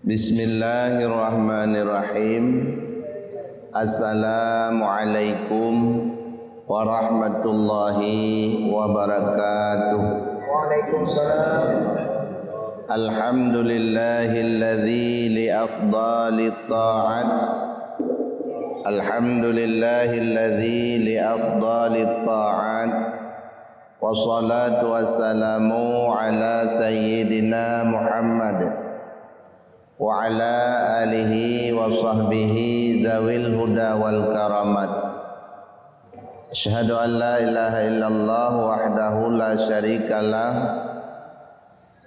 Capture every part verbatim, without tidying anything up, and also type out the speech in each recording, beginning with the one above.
Bismillahirrahmanirrahim. Assalamualaikum warahmatullahi wabarakatuh. Waalaikumsalam. Alhamdulillahilladzi li afdalit ta'at. Alhamdulillahilladzi li afdalit ta'at. Wassalatu wassalamu ala sayyidina Muhammad wa ala alihi wa sahbihi dzawil huda wal karamat. Asyhadu an la ilaha illallah wahdahu la syarikalah,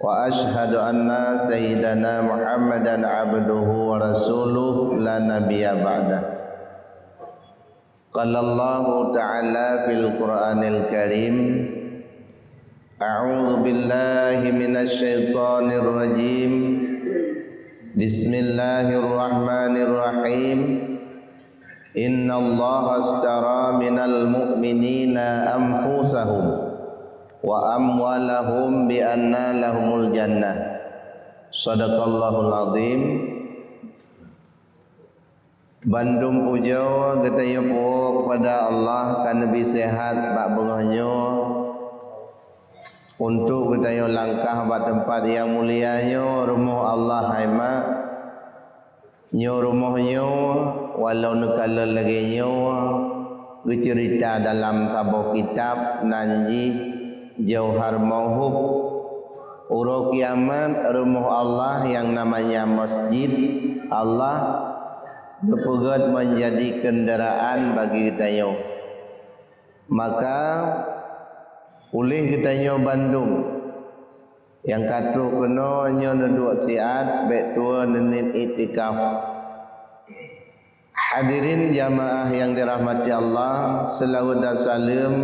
wa asyhadu anna sayyidana Muhammadan abduhu wa rasuluh la nabiyya ba'dah. Qala Allahu ta'ala fil Qur'anil Karim, a'udzu billahi minasy syaithanir rajim. Bismillahirrahmanirrahim. Innallaha ashtara minal mu'minina anfusahum wa amwalahum bi anna lahumul jannah. Shadaqallahul azim. Bandum pujoe geutanyoe puwoe keupada Allah ka neubri seuhat bak beungoh nyoe, untuk geutanyoe langkah bak teumpat nyang mulia nyoe, rumoh Allah hai mak. Nyoe rumoh nyoe, walau neukalon lagée nyoe, geuceurita dalam saboh kitab nan jih Jauhar Mauhub. Uroe kiamat, rumoh Allah nyang namanya masjid Allah geupeugét meunjadi keundaraan bagi geutanyoe. Maka, uléh geutanyoe bandum nyang ka troh keunoe nyoe neuduek siat, bék tuwoe neuniet iktikaf. Hadirin jamaah yang dirahmati Allah, seulaweuet dan saleuem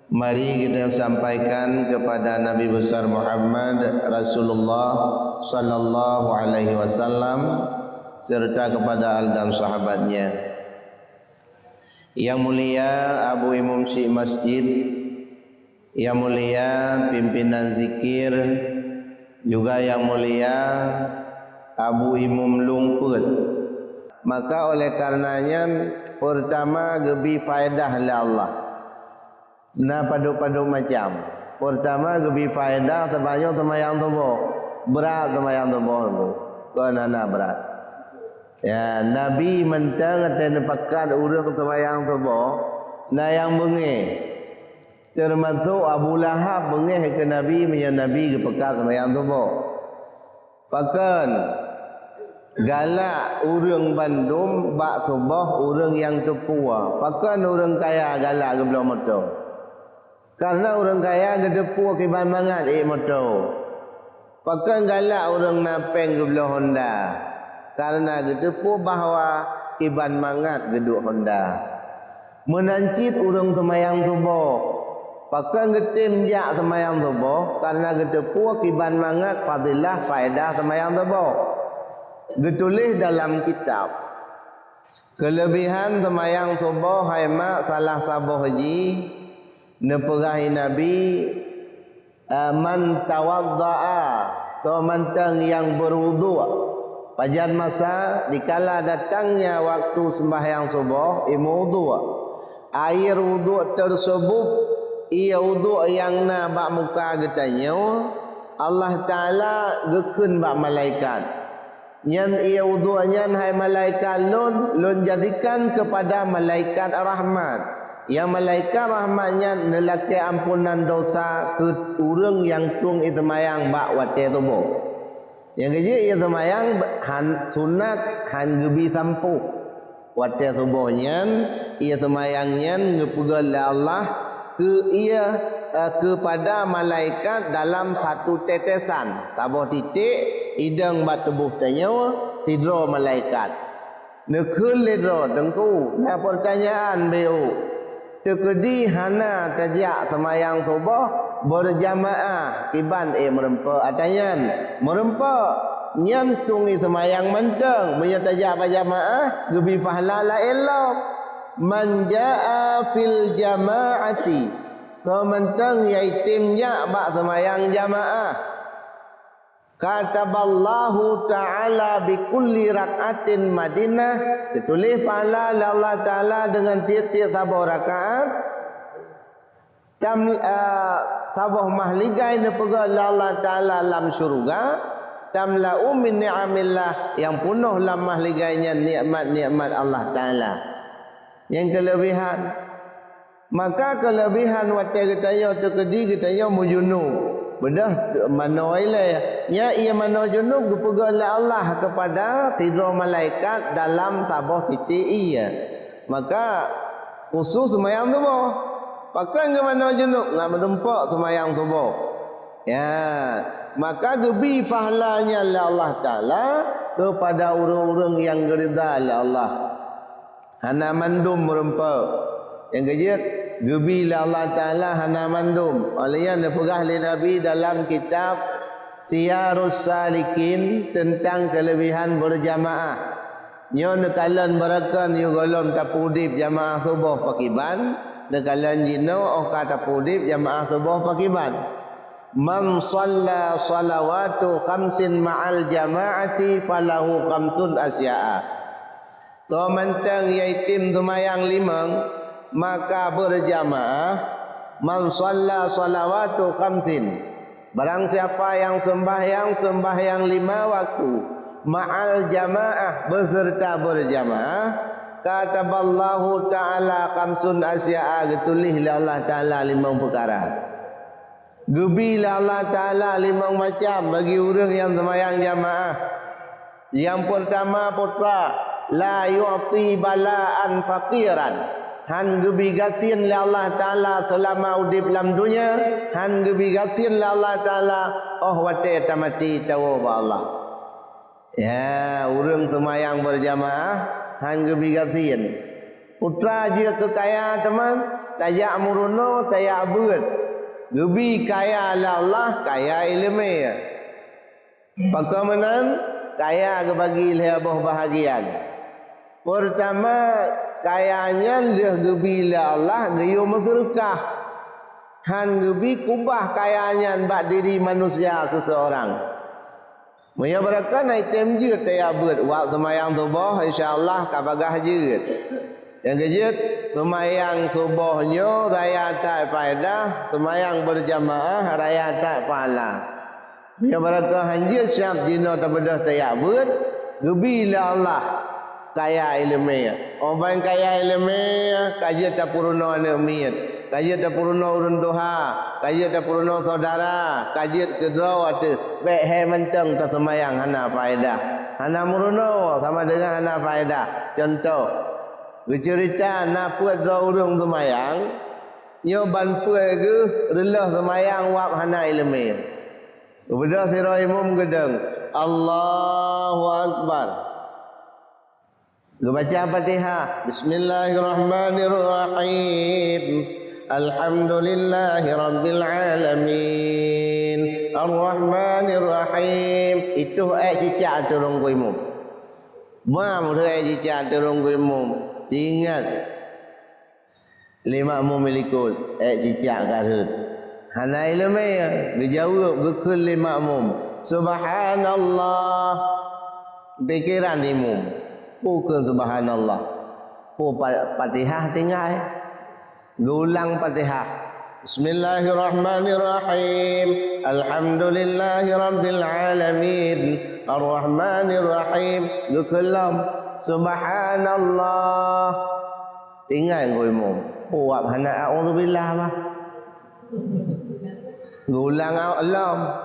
mari geutanyoe sampaikan keupada Nabi Besar Muhammad Rasulullah sallallahu alaihi wasallam, serta keupada al dan sahabatnya. Yang mulia Abu Imum Syik Masjid, yang mulia pimpinan zikir, juga yang mulia Abu Imum Lumpet. Maka oleh karena nyan, peurtama geubi faedah lé Allah. Na padub-padub macam. Peurtama geubi faedah, sabab nyoe seumayang suboh. Brat seumayang suboh tu. Kon hana brat. Ya, Nabi mantong watée neupakat ureuëng seumayang suboh, na nyang beungéh. Teumasok Abu Lahab beungéh keu Nabi meunyoe Nabi geupakat seumayang suboh. Pakon galak ureuëng bandum bak suboh ureuëng nyang teupeue? Pakon ureuëng kaya galak geubloe moto? Kareuna ureuëng kaya geuteupeue kiban mangat ék moto. Pakon galak ureuëng na péng geubloe honda? Kareuna geuteupeue bahwa kiban mangat geuduek honda. Meunan cit ureuëng seumayang suboh. Pakon geutem jak seumayang suboh? Kareuna geuteupeue kiban mangat fadilah faedah seumayang suboh. Geutuléh dalam kitab. Keuleubehan seumayang suboh hai mak salah saboh jih neupeugah Nabi, eh, "Man tawadda'a," soe mantong nyang beuwudu. Pajan masa dikala datangnya waktu seumbahyang suboh, imeuwudu. Air wudu teurseubub, ié wudu nyang na bak muka geutanyoe, Allah Taala geukheun bak malaikat, "Nyan ié wudu nyan, hai malaikat lôn, lôn jadikan keupada malaikat rahmat. Nyang malaikat rahmat nyan neulakée amponan dosa keu ureuëng nyang tueng iseumayang bak watée suboh." Nyang keujeuet ié seumayang han sunat, han geubi sampôh. Watée suboh nyan, ié seumayang nyan geupeugét lé Allah keu ié, eh, keupada malaikat dalam satu tetesan, saboh titek idong bak tuboh tanyoe sidroe malaikat. Neukheun lé droe, "Teungku, na peurtanyaan beu." Teukeudi hana tajak seumayang suboh beurjamaah, kiban ék meurumpok ata nyan? Meurumpok, nyan tueng iseumayang mantong. Meunyoe tajak bak jamaah, geubi pahala laén lom. "Man jaa fil jama'ati," soe mantong nyang item jak bak seumayang jamaah. Kataballahu ta'ala bi kulli rak'atin madinah, geutuléh pahala lé Allah Ta'ala deungon tiep-tiep saboh rakaat. Tam, eh, saboh mahligai neupeugöt lé Allah Ta'ala lam syeuruga, tamla'u min ni'amillah, nyang peunoh lam mahligai nyan nikmat-nikmat Allah Ta'ala. Nyang keuleubehan, maka keuleubehan watèe geutanyoe teukeudi geutanyoe meujunub, beudôh manoe ilèe. Nyan ié manoe junub geupeugöt lé Allah keupada sidroe malaikat dalam saboh titek ié. Maka khusus seumayang suboh. Pakon geumanoe junub? Ngat meudumpok seumayang suboh. Ya, maka geubi pahala nyan lé Allah Ta'ala keupada ureueng-ureueng nyang geuridha lé Allah. Hana mandum meurumpok. Nyang keujeuet, geubi lé Allah Ta'ala hana mandum. Óh lheueh nyan neupeugah lé Nabi dalam kitab Siyarus Salikin teuntang keuleubehan beurjamaah. Nyoe neukalon barokon yoh gohlom tapeuudép jamaah suboh pakiban, neukalon jinoe óh ka tapeuudép jamaah suboh pakiban. "Man shalla shalawatu khamsin ma'al jama'ati falahu khamsun asya'a." Soe mantong nyang item seumayang limong, maka beurjamaah, "Man shalla shalawatu khamsin." Barang siapa nyang seumbahyang, seumbahyang lima waktu, ma'al jama'ah, beuseureuta beurjamaah, kataballahu ta'ala khamsun asya'a, geutuléh lé Allah Ta'ala limong peukara. Geubi lé Allah Ta'ala limong macam bagi ureueng nyang seumayang jamaah. Nyang peurtama, putra, la yu'ti bala'an faqiran. Han geubi gasien lé Allah Ta'ala seulama udép lam donya, han geubi gasien lé Allah Ta'ala óh watèe tamaté tawoe bak Allah. Ya, ureueng seumayang beurjamaah han geubi gasien. Putra jeuet keu kaya teuma, tajak meurunoe, tajak beuet. Geubi kaya lé Allah, kaya ileumèe. Pakon meunan, kaya geubagi lhèe boh bahagian. Peurtama, kaya nyan lheueh geubi lé Allah geuyue meuseudeukah. Han geubi kubah kaya nyan bak diri manusia siseurang. Meunyoe barokon item jeuet tajak beuet, wab seumayang suboh, insya Allah ka bagaih jeuet. Nyang keujeuet, seumayang suboh nyoe raya that paedah, seumayang beurjamaah raya that pahala. Meunyoe barokon han jeuet, siab jinoe tabeudôh tajak beuet, geubi lé Allah kaya ileumèe. Óh ban kaya ileumèe, ka jeuet tapeurunoe aneuk miet, ka jeuet tapeurunoe ureueng tuha, ka jeuet tapeurunoe syedara, ka jeuet keudroe ateueh. Bèk hai mantong taseumayang hana faedah. Hana meurunoe sama deungon hana faedah. Cuntoh, geuceurita na peuet droe ureueng seumayang, nyoe ban peuet geuh reuloh seumayang wab hana ileumèe. Geubeudôh sidroe imum geudong, "Allahu Akbar." Geubaca Fatihah, "Bismillahirrahmanirrahim. Alhamdulillahirabbil alamin. Arrahmanirrahim." Ituh èk cicak ateueh rhueng imum. Mam rhot èk cicak ateueh rhueng imum. Ingat, lé makmum likot, èk cicak ka rhot. Hana ileumèe, geujaweueb, geukheun lé makmum, "Subhanallah." Pikeran imum, "Peue kheun subhanallah? Peue pa-, Fatihah tinggai?" Geulang Fatihah. "Bismillahirrahmanirrahim. Alhamdulillahirabbil alamin. Arrahmanirrahim." Geukheun lom, "Subhanallah." Ingat geuh imum, "Peue wab hana a'udzubillah bah?" Geulang lom,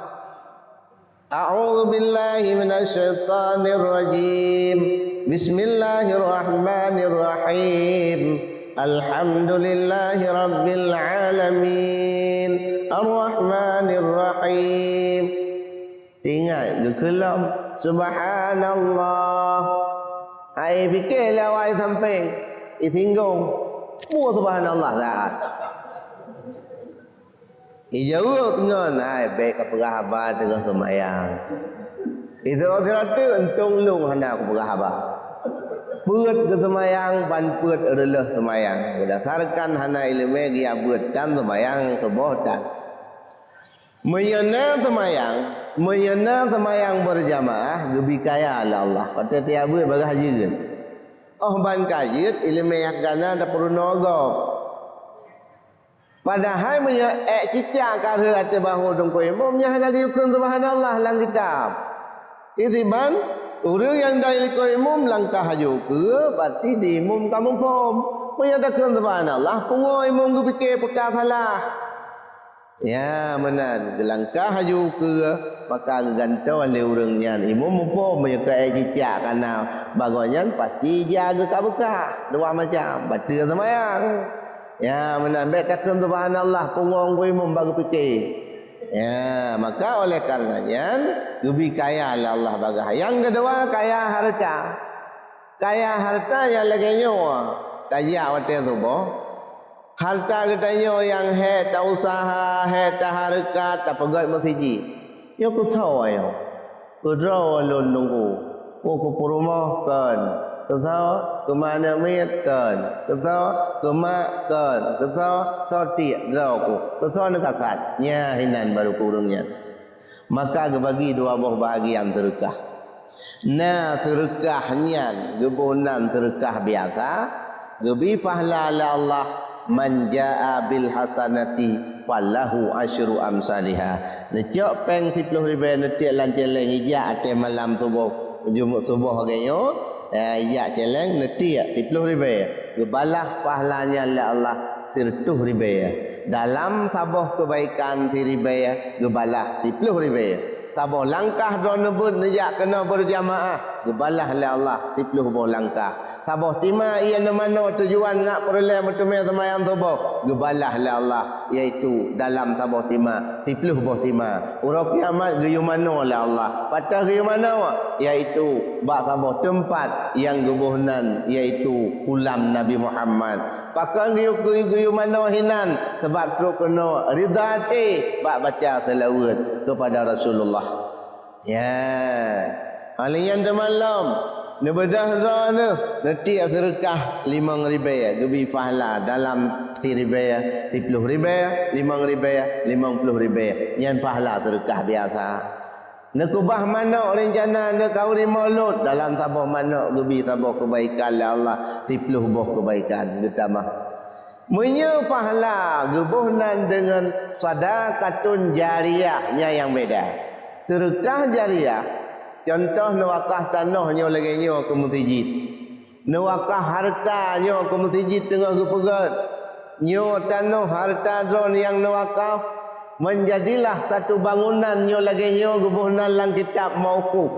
"A'udzubillahi minasyaitonirrajim. Bismillahirrahmanirrahim. Alhamdulillahirabbil alamin. Arrahmanirrahim." Ingat, geukheun lom, "Subhanallah." Hai pike lé awai sampéng, isinggong. Peue subhanallah that? Ijaweueb ngon, "Hai, bèk kapeugah haba teungoh seumayang. Isoe sirateuk euntông lôn hana kupeugah haba." Peuet geuseumayang ban peuet reuloh seumayang. Beudasarkan hana ileumèe geujak beuet tan seumayang suboh tan. Meunyoe na seumayang, Meunyoe na seumayang beurjamaah, geubi kaya lé Allah. Watée tiabeuet bagaih jeuet. Óh ban ka jeuet, iéleumé nyang ka na tapeurunoe gob. Padahai meunyoe ék cicak ka rhot ateueh bahô teungku imum, nyan hana geuyue kheun subhanallah lam kitab. Isiban, ureuëng nyang dai likot imum langkah aju keue, berarti di imum ka muphom. Meunyoe takheun subhanallah, pungo imum geupike peue ka salah. Ya, meunan, geulangkah aju keue, maka geugantoe lé ureuëng nyan. Imum muphom, meunyoe keu ék cicak ka na bagoe nyan, pasti ija geuh ka beukah. Dua macam, bateue seumayang. Ya, meunan, bék takheun subhanallah, pungo teungku imum bak geupike. Ya, maka oleh karena nyan, geubi kaya lé Allah bagaih. Nyang keudua, kaya hareuta. Kaya hareuta nyang lagée nyoe, tajak watée suboh. Hareuta geutanyoe nyang hék tausaha, hék tahareukat, tapeugét meuseujid. Nyoe keusoe nyoe. Keudroe lôn nunggu. Peue keu peurumoh kon. Keusoe keu ma aneuk miet kon. Keusoe keu mak kon. Keusoe soe tiek droe ku. Keusoe neukasat. Nyan hinan barô keu ureuëng nyan. Maka geubagi dua boh bahagian seureukah. Na seureukah nyan geuboh nan seureukah biasa, geubi pahala lé Allah, "Man jaa bil hasanati falahu asyru amsaliha." Neucok péng siploh ribée neutiek lam céléng ijak ateueh malam suboh, Jumat suboh lagée nyoe, eh, ijak céléng neutiek siploh ribée, geubalah pahala nyan lé Allah sireutôh ribée. Dalam saboh keubaikan siribée geubalah siploh ribée. Saboh langkah droeneuh beuet neujak keunoe beurjamaah geubalah lé Allah siploh boh langkah. Saboh tima ié neumanoe tujuan ngat peureulée meuteumé seumayang suboh geubalah lé Allah, yaitu dalam saboh tima siploh boh tima. Uroe kiamat geuyue manoe lé Allah. Pat geuyue manoe, yaitu bak saboh teumpat nyang geuboh nan, yaitu kulam Nabi Muhammad. Pakon geuyue, geuyue, geuyue manoe hinan? Sabab trok keunoe ridha até bak baca seulaweuet keupada Rasulullah. Ya. Óh lheueh nyan teuma lom, neubeudôh droeneuh, neutiek seureukah limong ribée, geubi pahala dalam siribée, siploh ribée, limong ribée, limong ploh ribée. Nyan pahala seureukah biasa. Neukeubah manok reuncana neukauri mulod, dalam saboh manok geubi saboh keubaikan lé Allah, siploh boh keubaikan geutamah. Meunyoe pahala geuboh nan deungon sadaqatun jariyah, nyan nyang beda. Seureukah jariyah, cuntoh neuwakaf tanoh nyoe lagée nyoe keu meuseujid. Neuwakaf hareuta nyoe keu meuseujid teungoh geupeugét. Nyoe tanoh hareuta droe nyang neuwakaf, meunjadilah satu bangunan nyoe lagée nyoe geuboh nan lam kitab mauquf.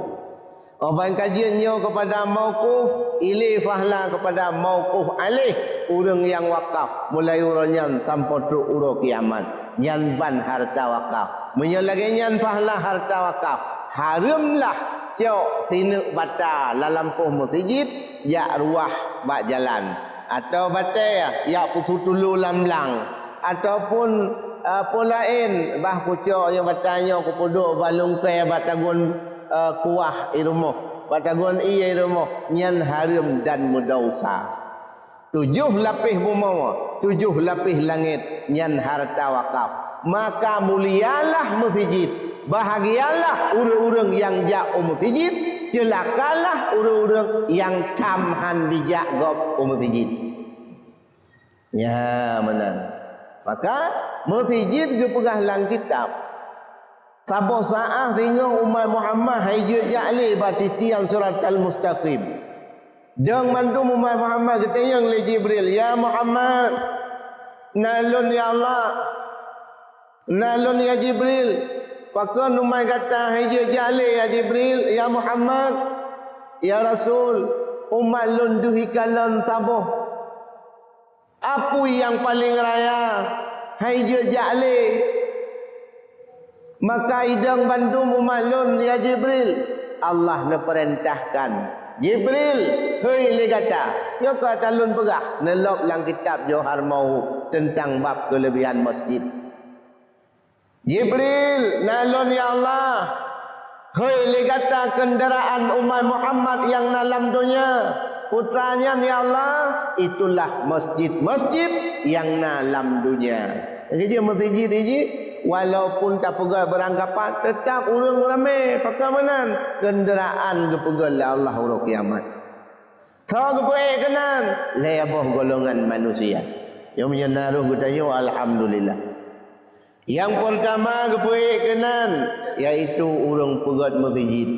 Óh ban ka jeuet nyoe keupada mauquf, ilée pahala keupada mauquf alaih ureuëng nyang wakaf mulai uroe nyan sampoe trok uroe kiamat. Nyan ban hareuta wakaf. Meunyoe lagée nyan pahala hareuta wakaf, hareuem lah cok sineuk bata lam lampôh meuseujid jak ruwah bak jalan, atawa batée jak peusu tulo lam blang, ataupun, eh, peue laén bah kucok nyoe bata nyoe kupeuduek bak lungkée bak tagun, eh, kuah i rumoh, bak tagun ié i rumoh, nyan hareuem dan meudausa. Tujoh lapéh bumoe, tujoh lapéh langét, nyan hareuta wakaf. Maka mulialah meuseujid, bahagialah ureuëng-ureuëng nyang jak u meuseujid, ceulakalah ureuëng-ureuëng nyang tham hán jijak gob u meuseujid. Ya, meunan. Maka meuseujid geupeugah lam kitab, saboh saát singoh umat Muhammad hai jeuet jak lé bak titian siratal mustaqim. Deungon mandum umat Muhammad geutanyong lé Jibril, "Ya Muhammad, na lôn ya Allah, na lôn ya Jibril, pakon umat gata hai jeuet jak lé ya Jibril, ya Muhammad, ya Rasul, umat lôn deuh ikalon saboh apui nyang paleng raya, hai jeuet jak lé." Maka idong bandum umat lôn, "Ya Jibril, Allah neupeurintahkan." "Jibril, hei lé gata, nyoe ka talôn peugah neulôb lam kitab Johar Mauhub teuntang bab keuleubehan masjid." "Jibril, na lôn ya Allah, hei lé gata keundaraan umat Muhammad nyang na lam donya, putra nyan ya Allah, itulah masjid-masjid nyang na lam donya." Keujeuet meuseujid jih, Walaupun tapeugah beurangkapat, teutap ureuëng ramé. Pakon meunan? Keundaraan geupeugah lé Allah uroe kiamat. Soe geupeuék keunan? Lhée boh golongan manusia. Nyoe meunyoe na roh geutanyoe, alhamdulillah. Nyang peurtama geupeuék keunan, yaitu ureuëng peugét meuseujid.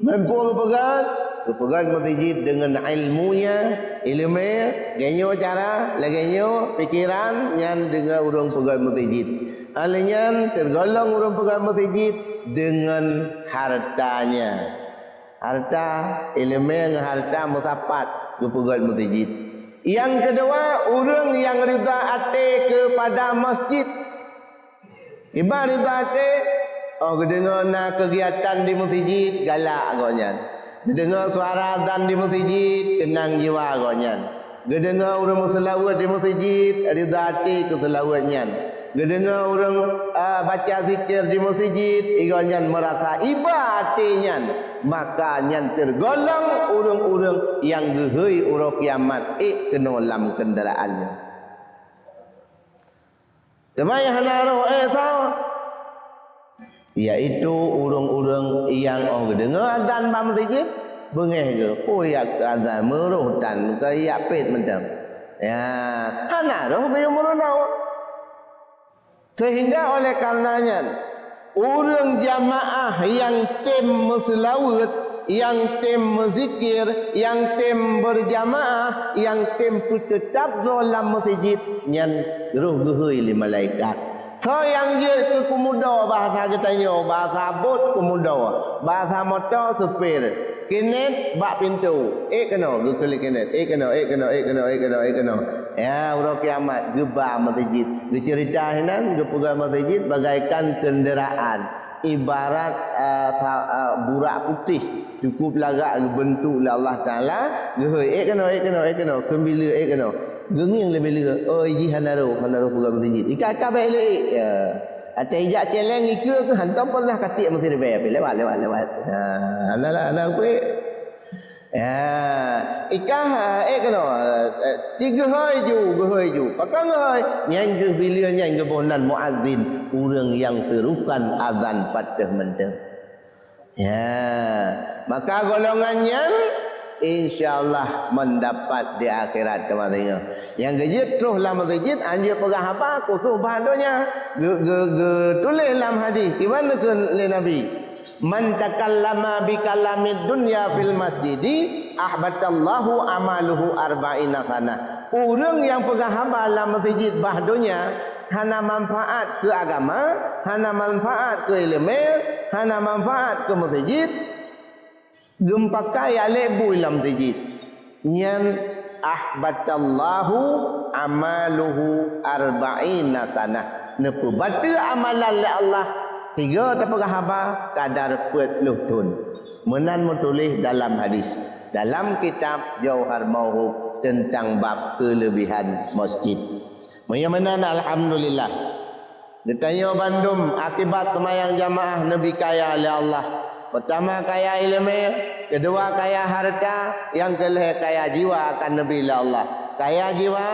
Ngon peue geupeugét? Geupeugét meuseujid deungon ilmunya, ileumé, lagée nyoe cara, lagée nyoe pikeran, nyan deungon ureuëng peugét meuseujid. Alèh nyan teugolong ureuëng peugét meuseujid deungon hartanya. Harta, ileumé ngon harta meusapat geupeugét meuseujid. Nyang keudua, ureuëng nyang rida até keupada masjid. Kiban rida até, oh geudeungoe na keugiatan di meuseujid, galak gobnyan. Geudeungoe suara azan di meuseujid, teunang jiwa gobnyan. Geudeungoe ureuëng meuseulaweuet di meuseujid, rida até keu seulaweuet nyan. Geudeungoe ureuëng, eh, baca zikir di meuseujid, gobnyan meurasa iba até nyan, maka nyan teugolong ureuëng-ureuëng nyang geuhôi uroe kiamat ék keunoe lam keundaraan nyan. Teuma nyang hana roh ék soe? Yaitu ureuëng-ureuëng nyang óh geudeungoe azan bak meuseujid, beungéh geuh, "Peue jak azan, meuroh tan, keu jak pét mantong." Ya, hana roh geuyue meurunoe. Seuhingga oleh karena nyan, ureuëng jamaah nyang tem meuseulaweuet, nyang tem meuzikir, nyang tem beurjamaah, nyang tem peuteutab droe lam meuseujid, nyan roh geuhôi lé malaikat. Soe nyang jeuet keu keumudo, bahasa geutanyoe, bahasa bot keumudo, bahasa moto supir, keuneuk bak pintoe, ék keunoe, geuklik keuneuk, ék keunoe, ék keunoe, ék keunoe, ék keunoe, ék keunoe. Ya, uroe kiamat geuba meuseujid. Geuceurita hinan, geupeugah meuseujid bagaikan keundaraan, ibarat, ah, sa-, ah, burak putéh, cukup lagak geubeuntuk lé Allah Taala, geuhôi, "Ék keunoe, ék keunoe, ék keunoe, keubileue, ék keunoe." Geungieng lé bileue, "Oh, jih hana roh, hana roh peugah meuseujid." Ika-ika bék lé, ya. Até ijak céléng ikeue keuh hantom pernah katiek meuseuribée, lewat, lewat, lewat. Ha, hana lah, hana peue. Ya, ikah, eh, keunoe, eh, ci geuhôi ju, geuhôi ju. Pakon geuhôi? Nyan geuh bileue nyan geuboh nan muazin, ureuëng nyang seurukan azan patéh mantong. Ya, maka golongan nyan insya Allah mendapat di akhirat teuma singoh. Nyang geujeuet troh lam meuseujid, anjeuk peugah haba khusos bak donya. Geu-, geu-, geutuléh lam hadis, kiban neukheun lé Nabi. "Man takallama bi kalamid dunya fil masjidi, ahbatallahu amaluhu arba'ina sanah." Ureuëng nyang peugah haba lam meuseujid bah donya, hana manfaat keu agama, hana manfaat keu ileumé, hana manfaat keu meuseujid, geumpakai alek bui lam meuseujid. Nyan ahbatallahu amaluhu arba'ina sanah. Neupeubateue amalan lé Allah, sigoe tapeugah haba kadar peuet ploh thon. Meunan meutuléh dalam hadis, dalam kitab Jauhar Mauhub teuntang bab keuleubihan masjid. Meunyoe meunan, alhamdulillah. Geutanyoe bandum akibat seumayang jamaah neubi kaya lé Allah. Peurtama kaya ileumé, keudua kaya hareuta, nyang keulhée kaya jiwa akan neubi lé Allah. Kaya jiwa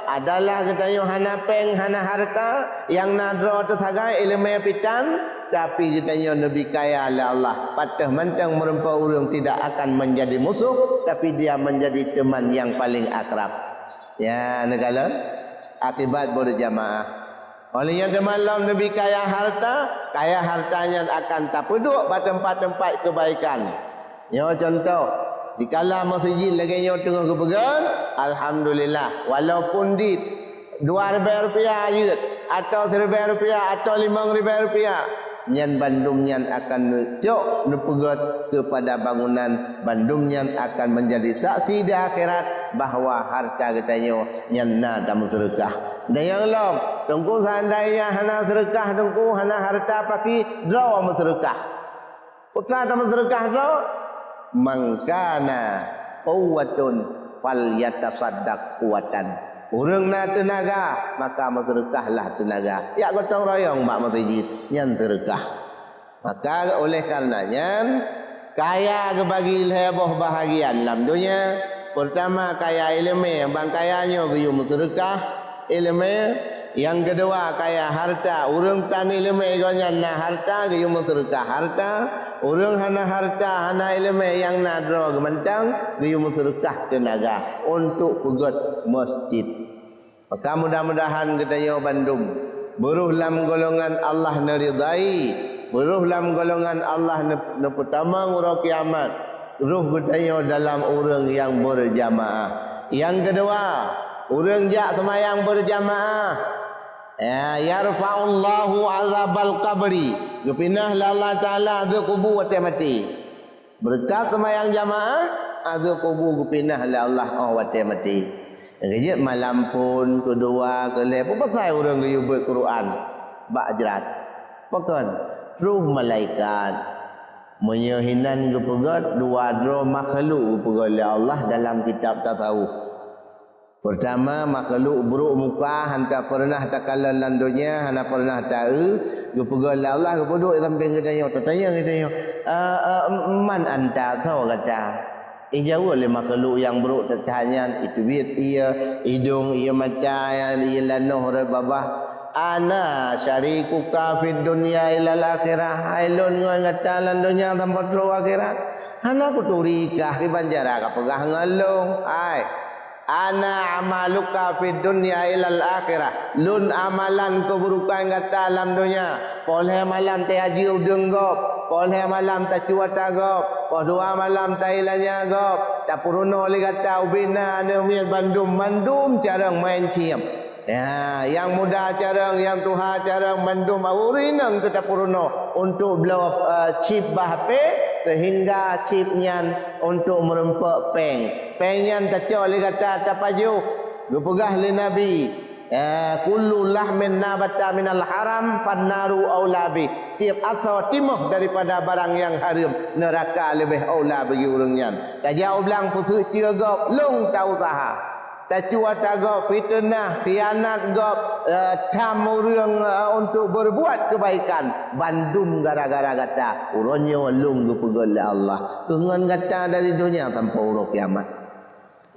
adalah geutanyoe hana péng, hana hareuta, nyang na droe teusagai ileumé pih tan, tapi geutanyoe neubi kaya lé Allah. Patéh mantong meureumpok ureuëng tidak akan menjadi musuh, tapi dia menjadi teman yang paling akrab. Ya, neukalon akibat beurjamaah. Óh lheueh nyan teuma lom neubi kaya hareuta, kaya hareuta nyan akan tapeuduek bak teumpat-teumpat keubaikan. Nyoe cuntoh, dikala meuseujid lagée nyoe teungoh geupeugét, alhamdulillah, walaupun dit dua ribée rupiah jeuet, atawa siribée rupiah, atawa limong ribée rupiah, nyan bandum nyan akan neucok neupeugét keupada bangunan, bandum nyan akan menjadi saksi di akhirat bahwa harta geutanyoe nyan na tameuseudeukah. Dan nyang lom, Teungku, seandainya hana seudeukah Teungku, hana harta paki, droe meuseudeukah. Peue teuma tameuseudeukah droe? "Man kana quwwatun falyatasaddaq quwwatan." Ureuëng na teunaga, maka meuseudeukahlah teunaga. Jak gotong royong bak meuseujid, nyan seudeukah. Maka oleh karena nyan, kaya geubagi lhée boh bahagian lam donya. Peurtama, kaya ileumé, ban kaya nyoe geuyue meuseudeukah ileumé. Nyang keudua, kaya harta. Ureuëng tan iéleumé gobnyan na harta, geuyue meuseudeukah harta. Ureuëng hana harta, hana iéleumé, nyang na droe geuh mantong, geuyue meuseudeukah teunaga untuk peugét meuseujid. Maka mudah-mudahan geutanyoe bandum beurôh lam golongan Allah neuridai, beurôh lam golongan Allah neu-, neupeutamong uroe kiamat, rôh geutanyoe dalam ureuëng nyang beurjamaah. Nyang keudua, ureuëng jak seumayang beurjamaah, ya, yarfa'ullahu azabal qabri, geupinah lé Allah Taala azeub kubu watée maté. Beureukat seumayang jamaah, azeub kubu geupinah lé Allah óh watée maté. Nyang keujeuet malam phon, keudua, keulhée, peue pasai ureuëng geuyue beuet Quran bak jrat? Pakon? Troh malaikat. Meunyoe hinan geupeugét, dua droe makhluk geupeugét lé Allah dalam kitab tasawuf. Peurtama, makhluk brok muka, hana peureunah takalon lam donya, hana peureunah taeu, geupeugah lé Allah, geupeuduek di sampéng geutanyoe, tatanyong geutanyoe, "A, a, man anta, soe gata?" Ijaweueb lé makhluk nyang brok that-that nyan, iteubiet ie idong, ie mata, ie lanoh rot babah, "Ana syarikuka fid dunya ilal akhirah." Hai lôn ngon gata lam donya sampoe troh akhirat. Hana kuturi kah kiban cara kapeugah ngon lôn. Hai, "Ana amaluka fid dunya ilal akhirah." Lôn amalan keuburukan gata lam donya. Poh lhée malam tahajeue udeueng gob, poh lhée malam tacue ata gob, poh dua malam tailanya gob, tapeurunoe lé gata ubena aneuk miet bandum, mandum carông maén ciem. Ya, nyang muda carông, nyang tuha carông, mandum ureuëng inong teuh tapeurunoe untuk bloe, eh, chip bak H P, seuhingga chip nyan untuk meurumpok péng. Péng nyan tacok lé gata tapajoh. Geupeugah lé Nabi, eh, "Kullu lahmin nabata minal haram fannaru aula bih." Tieb asoe timoh daripada barang nyang hareuem, neuraka leubeh aula bagi ureuëng nyan. Tajak u blang peuseuk cie gob, lôn ta useuha. Tacue ata gob, fiteunah, khianat gob, eh, tham ureuëng, eh, untuk beureubuat keubaikan, bandum gara-gara gata. Uroe nyoe lôn geupeugét lé Allah keu ngon gata dari donya sampoe uroe kiamat.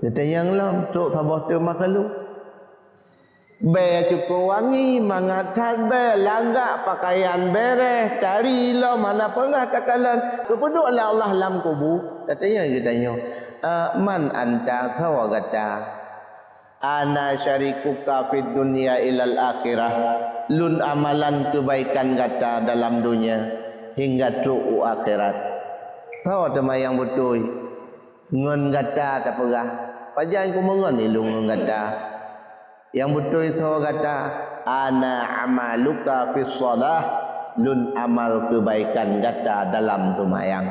Geutanyong lom, trok saboh teuma keu lôn. Bée cukôp wangi, mangat that bée, lagak, peukayan bereh, tari lom hana peungah takalon. Geupeuduek lé Allah lam kubu, tatanyong geutanyoe, "A, man anta, soe gata?" "Ana syarikuka fid dunya ilal akhirah." Lôn amalan keubaikan gata dalam donya hingga trok u akhirat. Soe teuma nyang beutôi? Ngon gata tapeugah, pajan kumeungon ilôn ngon gata? Nyang beutôi soe gata? "Ana amaluka fis shalah." Lôn amal keubaikan gata dalam seumayang.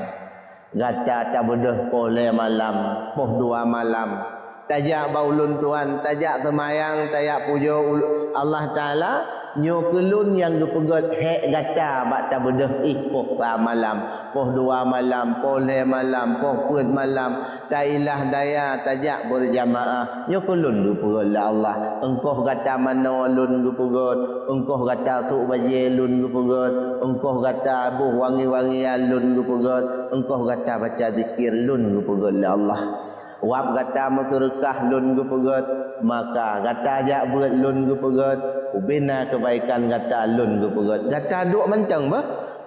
Gata tabeudôh poh lhée malam, poh dua malam. Tajak bak ulôn tuan, tajak seumayang, tajak pujoe ul-, Allah Taala, nyoe keu lôn nyang geupeugét hék gata bak tabeudôh ih poh sa malam, poh dua malam, poh lhée malam, poh peuet malam, tailah daya, tajak beurjamaah. Nyoe keu lôn geupeugét lé Allah, eungkoh gata manoe lôn geupeugét, eungkoh gata sôk bajée lôn geupeugét, eungkoh gata boh wangi-wangian lôn geupeugét, eungkoh gata baca zikir lôn geupeugét lé Allah. Wab gata meuseudeukah lôn geupeugét, maka gata jak beuet lôn geupeugét, ubena keubaikan gata lôn geupeugét. Gata duek mantong bah.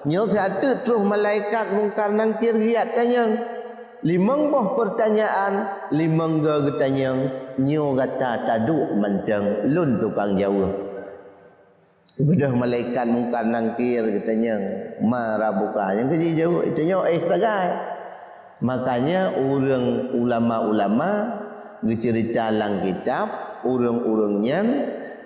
Nyoe siateuk troh malaikat Mungkar Nangkir geujak tanyong. Limong boh peurtanyaan, limong goe geutanyong, nyoe gata taduek mantong, lôn tukang jaweueb. Beudôh malaikat Mungkar Nangkir geutanyong, "Ma rabbuka?" Nyang keujeuet jaweueb, "Tanyoe éh sagai." Makanya ureuëng ulama-ulama geuceurita lam kitab, ureuëng-ureuëng nyan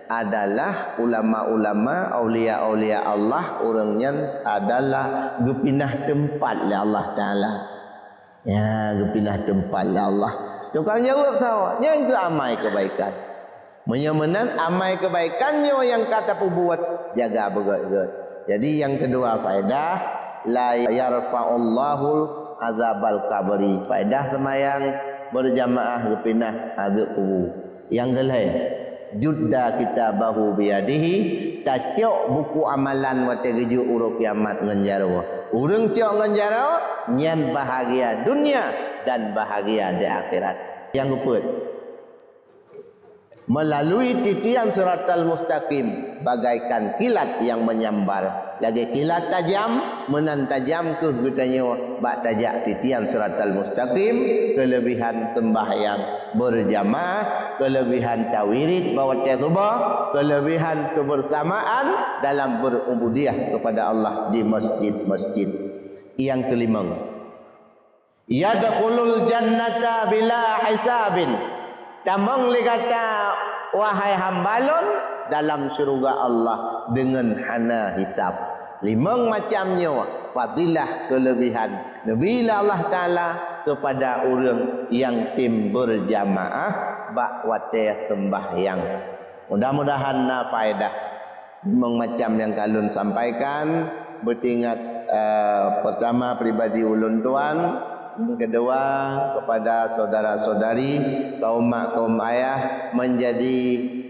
adalah ulama-ulama, aulia-aulia Allah, ureuëng nyan adalah geupinah teumpat lé Allah Taala. Ya, geupinah teumpat lé Allah. Tukang jaweueb sawa, nyan keuh amai keubaikan. Meunyoe meunan amai keubaikan nyoe nyang ka tapeubuet, jaga beugét-gét. Jadi nyang keudua faedah, la yarfa'ullahul azabal qabri. Faedah seumayang beurjamaah geupinah azeub kubu. Nyang keulhée, judda kitabahu biyadihi, tacok buku amalan watée geujok uroe kiamat ngon jaroe. Ureuëng cok ngon jaroe, nyan bahagia dunia dan bahagia di akhirat. Nyang keupeuet, Melalui titian siratal mustaqim bagaikan kilat nyang menyambar. Lagée kilat tajam, meunan tajam kheueh geutanyoe bak tajak titian siratal mustaqim, keulebihan sembahyang berjamaah, keulebihan tawirid bak watée suboh, keulebihan kebersamaan dalam berubudiyah kepada Allah di masjid-masjid. Nyang keulimong, yadkhulul jannata bila hisabin. Tamong lé gata, wahai hamba lôn, dalam syeuruga Allah deungon hana hisab. Limong macam nyoe fadilah keulebihan neubi lé Allah Taala keupada ureuëng nyang tem beurjamaah bak watée seumbahyang. Mudah-mudahan na faedah. Limong macam nyang ka lôn sampaikan, beutingat, eh, peurtama pribadi ulôn tuan, nyang keudua kepada saudara-saudari, kaum mak, kaum ayah, meunjadi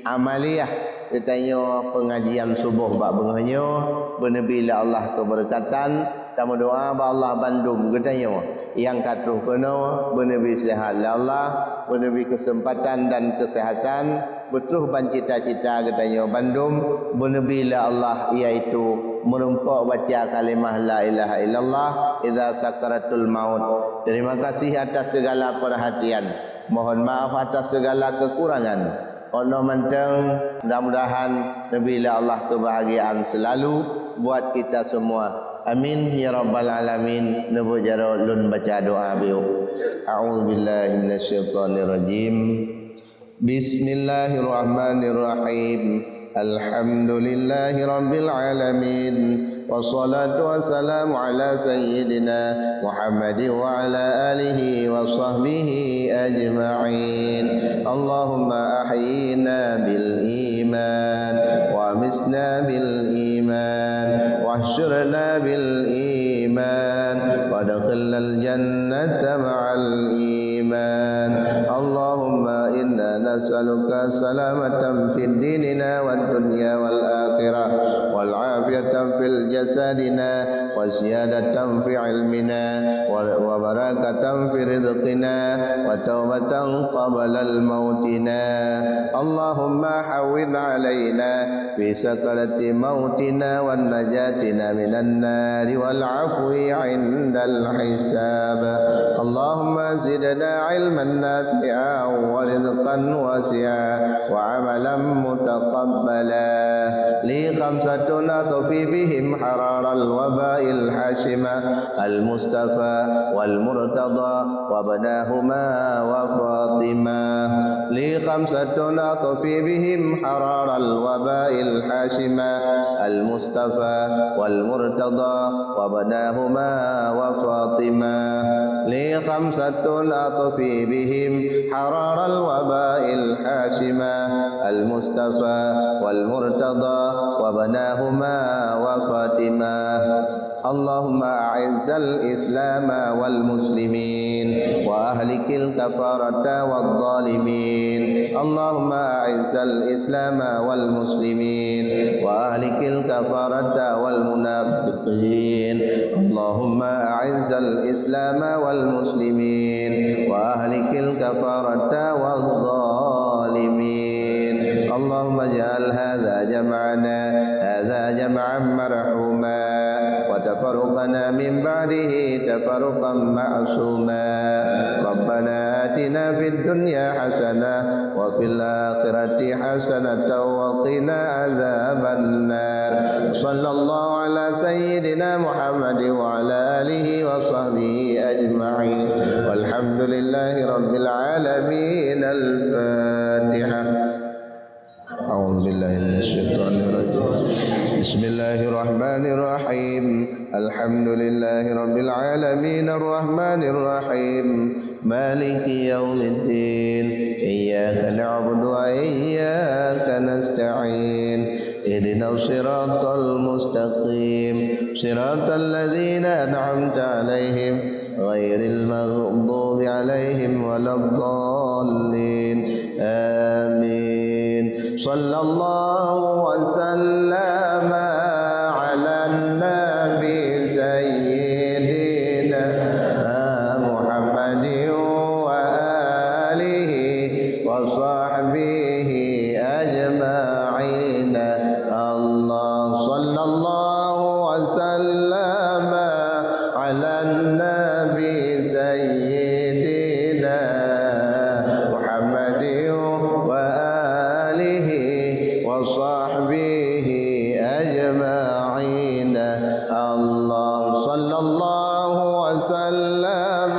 amaliah geutanyoe peungajian suboh bak beungoh nyoe, beuneubi lé Allah keubeureukatan, tameudoá bak Allah bandum geutanyoe nyang ka troh keunoe beuneubi seuhat lé Allah, beuneubi keuseumpatan dan keuseuhatan, beutroh ban cita-cita geutanyoe bandum beuneubi lé Allah, yaitu meurumpok baca kalimah la ilaha illallah idza sakaratul maut. Terima kasih atas segala perhatian. Mohon maaf atas segala kekurangan. Ono mantong, mudah-mudahan neubi lé Allah keubahgiaan seulalu buat kita semua. Amin ya rabbal alamin. Neubeujaro lôn baca doa biôh. A'udzubillahi minasyaitonirrajim. Bismillahirrahmanirrahim. Alhamdulillahi rabbil alamin. Wassalatu wassalamu ala sayyidina Muhammadin wa ala alihi wa sahbihi ajma'in. Allahumma ahyina bil iman, wa amisna bil iman, wahsyurna bil iman, wa adkhilnal jannata ma'al iman. Allahumma inna nas'aluka salamatan fid dinina wad dunya wal akhirah, wal afiyatan fil jasadina, wa ziyadatan fi ilmina, wa, wa barakatan fi rizqina, wa taubatan qablal mautina. Allahumma hawwin alaina fi sakarati mautina wan najatina minan nari wal afwi indal hisab. Allahumma zidna ilman nafi'a wa rizqan wasi'a wa amalan mutaqabbala. Li khamsatun atfi bihim hararal wabail hasyimah, al Mustafa wal Murtada wa ibnahuma wa Fatimah. Li khamsatun atfi bihim hararal wabail hasyimah, al Mustafa wal Murtada wa ibnahuma wa Fatimah. Li khamsatun atfi bihim hararal wabail hasyimah, al Mustafa wal Murtada wa ibnahuma wa Fatimah. Allahumma a'izzal Islama wal muslimin, wa ahlikil kafarata wad dhalimin. Allahumma a'izzal Islama wal muslimin, wa ahlikil kafarata wal munafiqin. Allahumma a'izzal Islama wal muslimin, wa ahlikil kafarata wad dhalimin. Allahumma ij'al hadza jam'ana hadza jam'an marhuma, wa tafarruqana min ba'dihi tafarruqan ma'suma. Rabbana atina fid dunya hasanah, wa fil akhirati hasanatan, wa qina adzaban nar. Sallallahu ala sayyidina Muhammad wa ala alihi wa sahbihi ajma'in. Walhamdulillahi rabbil alamin. Al-Fatihah. أعوذ بالله من الشيطان الرجيم. بسم الله الرحمن الرحيم. الحمد لله رب العالمين الرحمن الرحيم مالك يوم الدين. إياك نعبد وإياك نستعين. اهدنا الصراط المستقيم. صراط الذين أنعمت عليهم غير المغضوب عليهم ولا الضالين. آمين. صلى الله وسلم على النبي سيدنا محمد وآله وصحبه وصحبه أجمعين. الله صلى الله وسلم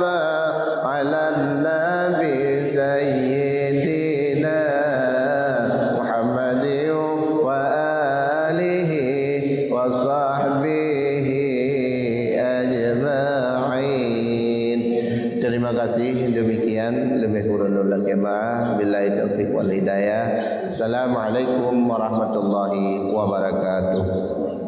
على النبي سيدنا محمد وآله وصحبه أجمعين. Terima kasih, demikian, lebih kurang lakèe maaf. Billahi taufiq wal hidayah. Assalamualaikum warahmatullahi wabarakatuh.